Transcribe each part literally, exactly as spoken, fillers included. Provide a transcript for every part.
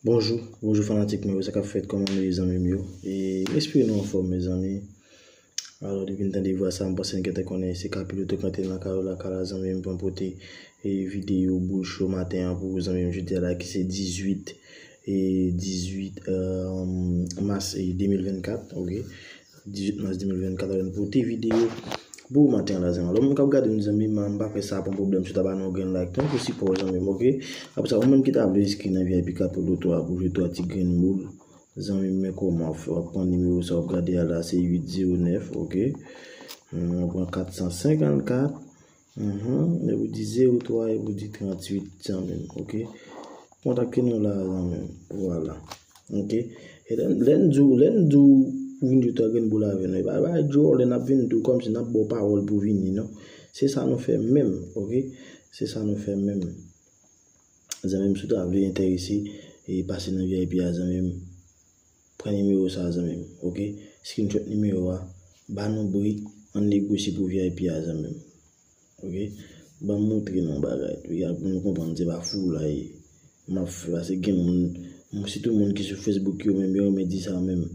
Bonjou, bonjou fanatik mwen yo, sa k ap fèt, kòman nou ye zanmi m yo? E m espere nou anfòm, mezanmi. Alò, depi n tande vwa sa, m panse n gentan konnen se Kapiloto k antre nan kay la, kay la, zanmi m, pou m pote e videyo boul cho maten an pou ou, zanmi m, jodi a la ki se dizuit e dizuit e mas e de mil vennkat, oke? Dizuit mas de mil vennkat, alò n pote videyo pou maten an la, zanmi. Alò, moun k ap gade m, zanmi m, m pa kwè sa ap yon pwoblèm si w ta ba nou yon grenn like non pou sipò w, zanmi m, oke? Apre sa, ou menm ki ta vle enskri nan V I P Kapiloto a pou jwe twa ti grenn boul, zanmi m, men kòman w ap fè, w ap pran nimewo sa w ap gade a la, se uit zewo nèf, oke? Hmm, w ap pran kat san senkannkat, mhm, epi w di zewo twa, epi w di tranntuit, zanmi m, oke? Kontakte nou la, zanmi m, vwala. Oke? E lè, lè n di w, lè n di w pou vin jwe twa grenn boul avè nou, e pa, pa djòlè n ap vin di w kòmsi n ap ba w pawòl pou w vini, non. Se sa nou fè menm, oke? Se sa nou fè menm. Zanmi m, si w ta vle enterese, e pase nan V I P a, zanmi m, pran nimewo sa a, zanmi m, oke? Screenshot nimewo a, ba nou bri, ann negosye pou V I P a, zanmi m, oke? Ban m montre nou yon bagay tou, ya, pou nou konprann se pa fou la ye. M ap fè, paske gen moun, sitou moun ki sou Facebook yo menm, yo renmen di sa menm.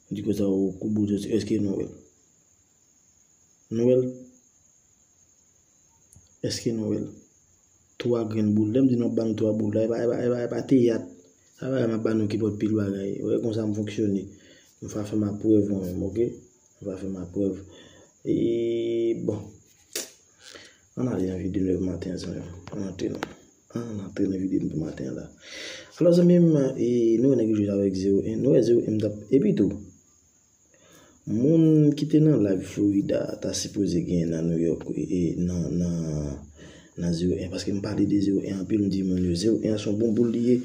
Di konsa, ou kou boul, èske nou wè l? Nou wè l? Èske nou wè l? Twa grenn boul. Lè m di nou ap ba nou twa boul la, e pa, e pa, e pa, e pa teyat. Sa pa m ap ba nou ki pòt pil bagay. Ou wè konsa m fonksyone. M va fè ma prèv mwen menm, oke? M va fè ma prèv. E, bon. Ann ale nan videyo nou pou maten an, zanmi m. Ann antre nan, ann antre nan videyo nou pou maten an la. Alò, zanmi m, e, nou wè nèg yo jwe avèk zewo en. Nou wè zewo en m t ap, epi tou, moun ki te nan live Florida ta sipoze genyen nan New York, e, e, nan, nan, nan zewo en, paske m pale de zewo en anpil, m di moun yo zewo en an se yon bon boul li ye,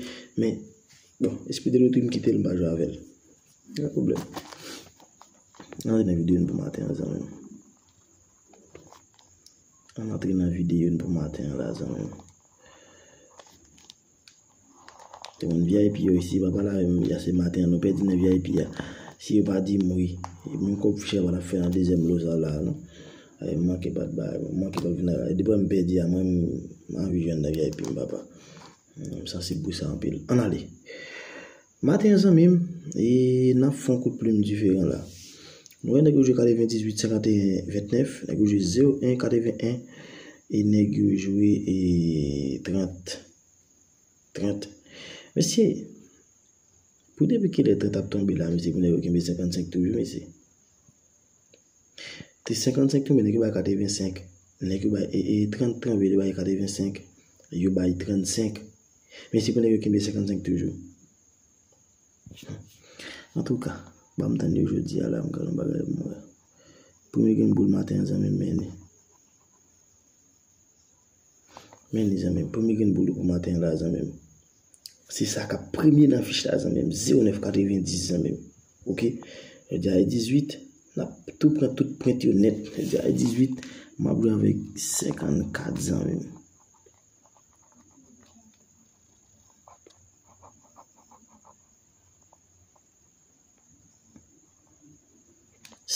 men, bon, Esprit de Loterie m kite l, m pa jwe avè l. Pa gen pwoblèm. Ann antre nan videyo n pou maten an, zanmi m. Ann antre nan videyo n pou maten an la, zanmi m. Te konn V I P yo isi, pa pale avè m, ya se maten an nou pèdi nan V I P a. Si yo pa di m wi, e menm kòb fichè pa t ap fè nan dezyèm lo sa la, non. Ay, m manke pa t bay, m manke pa t vin la. E depi m pèdi a, mwen, m, m anvi jwenn nan V I P m, papa. M sansib pou sa anpil. Ann ale. Maten an, zanmi m, e n ap fè yon kout plim diferan la. Nou wè nèg yo jwe katrevendizuit senkanteyen vennèf, nèg yo jwe zewo en katreven en, e nèg yo jwe, e, trant. Trant. Mesye, pou depi kilè trant ap tonbe la, mesye, pou nèg yo kenbe senkannsenk toujou, mesye? Te senkannsenk tonbe, nèg yo bay katrevensenk. Nèg yo bay, e, e, trant tonbe, yo bay katrevensenk. Yo bay trannsenk. Mesye, pou nèg yo kenbe senkannsenk toujou. Antouka, ban m tann yo jodi a la, m gade yon bagay pou mwen. Premye grenn boul maten an, zanmi m, men li. Men li, zanmi m, premye grenn boul pou maten an la, zanmi m. Se sa k ap premye nan fich la, zanmi m. Zewo nèf katrevendis, zanmi m. Oke? Jodi a e dizuit, n ap tou pran tout pwent yo nèt. Jodi a e dizuit, m ap jwe avèk senkannkat, zanmi m.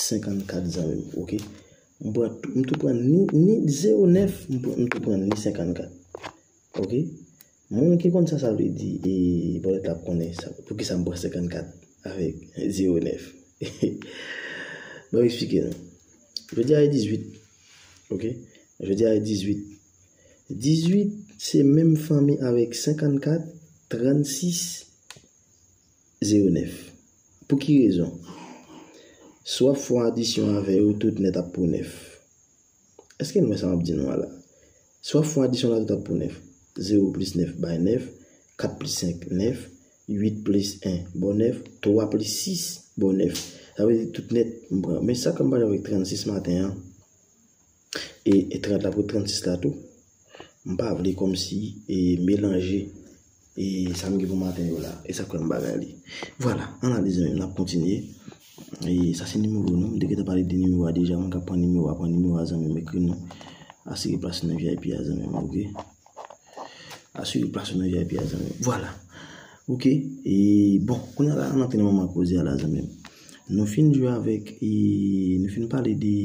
Senkannkat, zanmi m, oke? M pran, m tou pran ni, ni zewo nèf, m pran, m tou pran ni senkannkat. Oke? Moun ki konn sa sa vle di, e, bòlèt la ap konnen sa, poukisa m pran senkannkat avèk zewo nèf. Ban m eksplike nou. Jodi a e dizuit, oke? Jodi a e dizuit. Dizuit se menm fanmi avèk senkannkat, trannsis, zewo nèf. Pou ki rezon? Si w ap fè yon adisyon avè yo, tout nèt ap pou nèf. Èske n wè sa m ap di nou a la? Si w ap fè yon adisyon la, tout ap pou nèf. Zewo plis nèf bay nèf, kat plis senk, nèf, uit plis en ba w nèf, twa plis sis ba w nèf. Sa vle di tout nèt m pran. Men sa k ap mache avèk trannsis maten an, e, e trant la pou trannsis la tou. M pa vle kòmsi, e, melanje, e, sa m gen pou maten yo la. E sa k fè m bagay li. Vwala, ann ale zanmi m, n ap kontinye. E sa se nimewo nou. M te gentan pale de nimewo a deja. Moun k ap pran nimewo a, pran nimewo a, zanmi m, ekri nou. Asire plas nan V I P a, zanmi m, oke? Asire plas nan V I P a, zanmi m. Vwala. Oke. E bon, kounye a la, ann antre nan moman koze a la, zanmi m. Nou fin jwe avèk, e, nou fin pale de,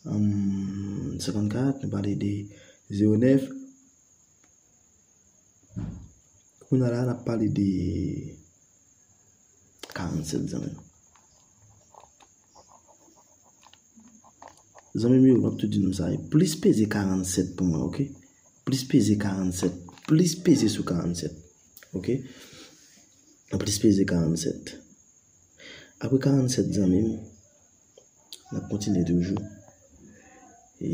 hum, senkannkat, nou pale de zewo nèf. Kounye a la, n ap pale de karannsèt, zanmi m. Zanmi m yo, m ap tou di nou sa, plis peze karannsèt pou mwen, oke? Plis peze karannsèt. Plis peze sou karannsèt. Oke? Plis peze karannsèt. Apre karannsèt, zanmi m, n ap kontinye toujou. E,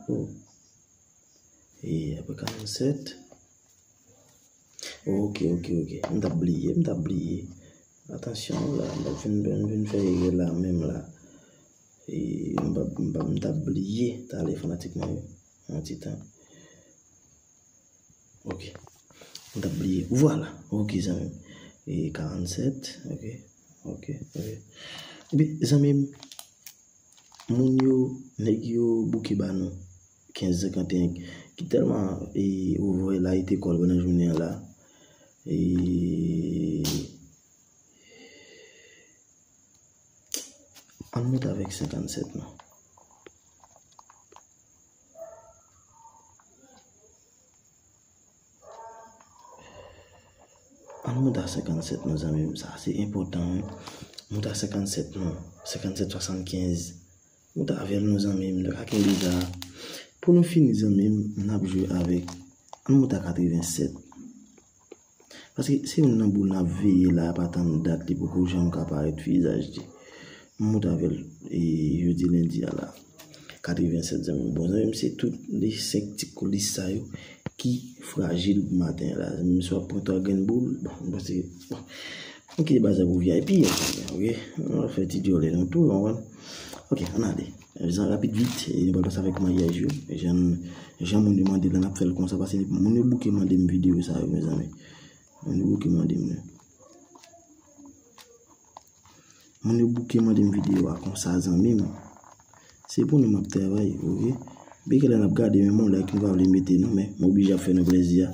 oh. E apre karannsèt. Oke, oke, oke. M t ap bliye, m t ap bliye. Atansyon la, m t ap vin, vin, vin fè erè la menm la. E m t ap, m t ap, m t ap bliye talè fanatik mwen yo. Yon ti tan. Oke. M t ap bliye. Vwala. Oke, zanmi m. E karannsèt. Oke. Oke. Oke. Ebyen, zanmi m, moun yo, nèg yo bouke ba nou kenz senkanteyen, ki tèlman, e, ouvè la, e te kòl pandan jounen an la. E, ann monte avèk senkannsèt non. Ann monte a senkannsèt non, zanmi m. Sa se enpòtan, wi. Monte a senkannsèt non. Senkannsèt swasannkenz. Monte avè l non, zanmi m. Nou ka kenbe sa. Pou nou fini, zanmi m, n ap jwe avèk. Ann monte a katrevensèt. Paske se youn nan boul n ap veye la, pa tann dat li poko janm ka parèt vizaj li. M monte avè l, e, jodi lendi a la. Katrevensèt, zanmi m. Bon, zanmi m, se tout de senk ti kolis sa yo ki frajil pou maten an la. Zanmi m, si w ap pran twa grenn boul, bon, m panse, bon, m kite bagay sa pou V I P, oke? Nou fè ti djòlè nou tou, w konprann? Oke, ann ale. Zan rapid vit, e nou pral pase avèk maryaj yo. Jan, jan moun yo mande la, n ap fè l konsa, paske moun yo bouke mande m videyo sa yo, mezanmi. Moun yo bouke mande m nan. Moun yo bouke mande m videyo a konsa, zanmi m. Se pou nou m ap travay, oke? Byen ke lè n ap gade, menm yon like nou pa vle mete non, men m oblije ap fè nou plezi a.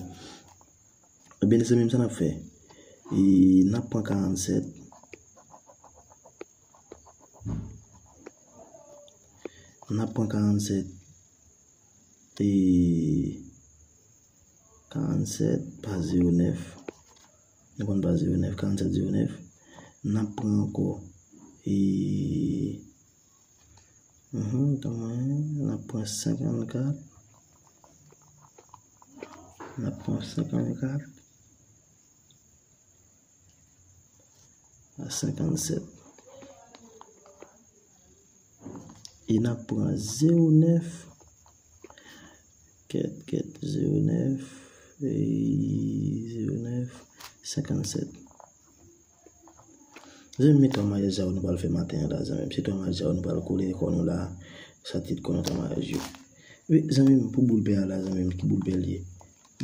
Ebyen, zanmi m, sa n ap fè? E, n ap pran karannsèt. N ap pran karannsèt. E, karannsèt pa zewo nèf. Nou konn pa zewo nèf, karannsèt zewo nèf. N ap pran ankò. E, mhm, n ap pran senkannkat. N ap pran senkannkat. A senkannèf. E n ap pran zewo nèf. Kèt, kèt, zewo nèf. E zewo nèf, senkannèf. Zanmi m, men twa maryaj sa yo nou pral fè maten an la, zanmi m. Se twa maryaj sa yo nou pral kole kò nou la. Sa tit kò nou twa maryaj yo. Wi, zanmi m, pou boul pè a la, zanmi m, ki boul pè l ye?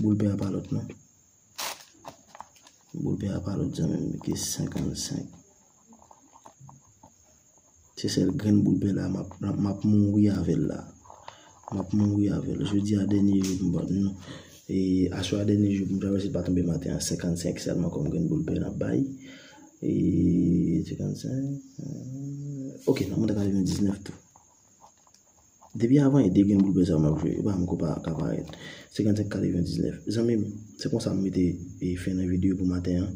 Boul pè a pa lòt non. Boul pè a pa lòt, zanmi m, ki senkannsenk. Se sèl grenn boul pè la, m ap, m ap, m ap mouri avè l la. M ap mouri avè l. Jodi a dènye jou m pa, non. E, aswè a dènye jou m travèse, pa tonbe maten an, senkannsenk sèlman kòm grenn boul pè n ap bay. E, senkannsenk. Oke, n ap monte katrevendiznèf tou. Depi avan, e de grenn boul pè sa yo m ap jwe. Yo pa janm ko pa ka parèt. Senkannsenk katrevendiznèf. Zanmi m, se konsa m mete, e, fen nan videyo pou maten an.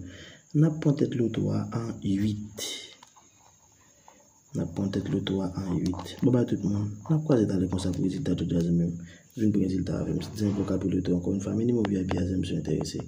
N ap pran tèt loto a an uit. N ap pran tèt loto a an uit. Babay tout moun. N ap kwaze talè konsa pou rezilta tout la, zanmi m. Vin pran rezilta avè m. Se zanmi vokal pou loto ankò yon fwa. Minimum V I P a, zanmi m, si w enterese.